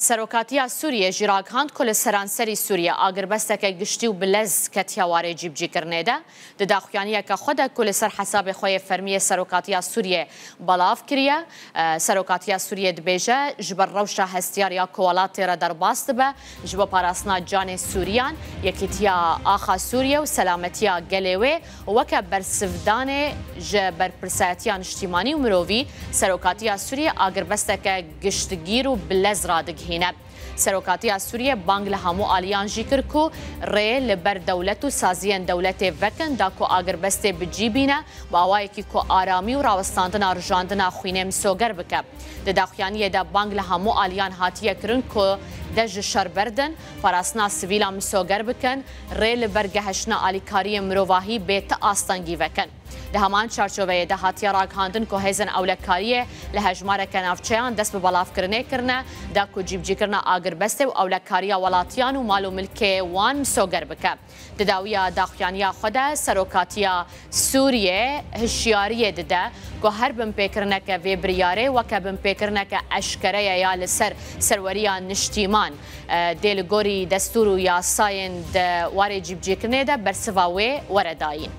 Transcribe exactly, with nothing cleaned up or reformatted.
Serokatiya Sûriyê jî ragihand ku li seranserî Sûriyê agirbesteke giştî û bilez ketiye warê cîbicîkirinê de. Di daxuyaniyeke xwe de ku li ser hesabê xwe yê fermî yê Serokatiya Sûriyê belav kiriye, e, Serokatiya Sûriyê dibêje, ji ber rewşa hestiyar ya ku welatê re derbas dibe, ji bo parastina canê Sûriyan, Yekîtiya Axa Sûriyê û selametiya gelê wê û weke bersivdanê ji berpirsiyatiya niştîmanî û mirovî, Serokatiya Sûriyê agirbesteke giştgîr û bilez radigihîne. Serokatiya Sûriyê bang li hemû aliyan jî kir ku rê li ber dewlet û saziyên dewletê vekin, da ku agirbestê bi cî bîne, bi awayekî ku aramî û rawestandina rijandina xwînê misoger bike. Di daxuyaniyê de bang li hemû aliyan hatiye kirin ku dest ji şer berdin, parastina sivîlan misoger bikin, rê li ber gehiştina alîkariyên mirovahî bê ti astengî vekin. Di heman çarçoveyê de hatiye ragihandin ku hêzên ewlekariyê li hejmareke navçeyan dest bi belavkirinê kirine, da ku cîbicîkirina agirbestê û ewlekariya welatiyan û mal û milkê wan misoger bike. Di dawiya daxuyaniya xwe de Serokatiya Sûriyê hişyariyê dide ku her binpêkirineke vê biryarê weke binpêkirineke eşkere ye ya li ser serweriya niştîman, e, dê li gorî destûr û yasayên di warê cîbicîkirinê de bersiva wê were dayîn.